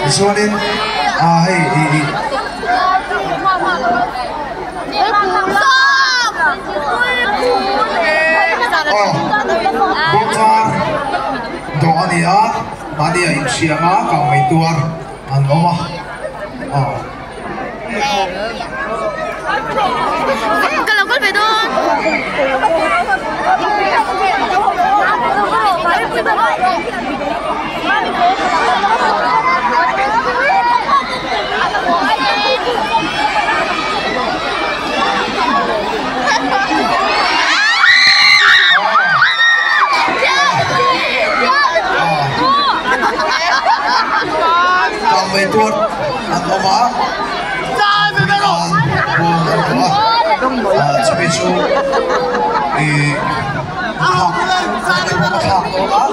Tichuanin ah hei ih aw bawngvar dawh a ni a mahni a inhriam a kang mai tuar an awm a aw. Ka lo kal ve dawn. Kang mai tuar an awm a bawng an dawh a chumi chu ih thlak a thlak dawn a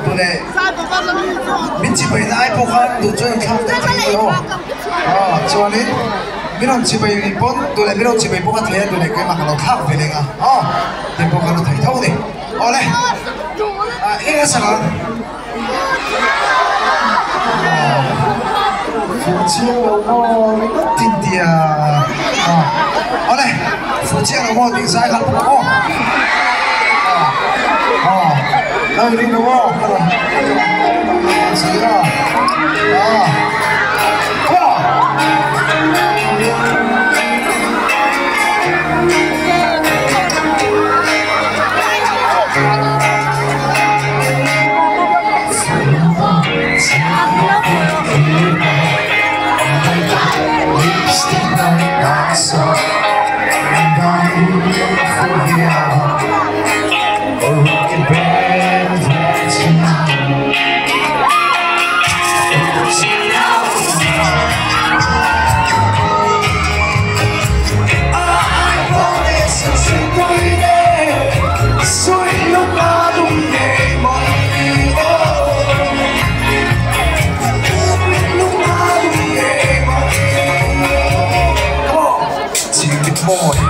tune min chibai na ai pawh khan duh chuan an thlak daih thei mai aw aw chuanin min rawn chibai pawn duh leh min rawn chibai pawh ka thei a duh leh keimah ka lo thlak ve leng a aw tih pawh khan a thei tho a ni awle ah eng a sak ang. Fuh chiang lo maw ringawt tin tia awle fuh chiang lo maw tih zai kha pawh aw aw lo ring lo maw ka rawn si a aw Come on.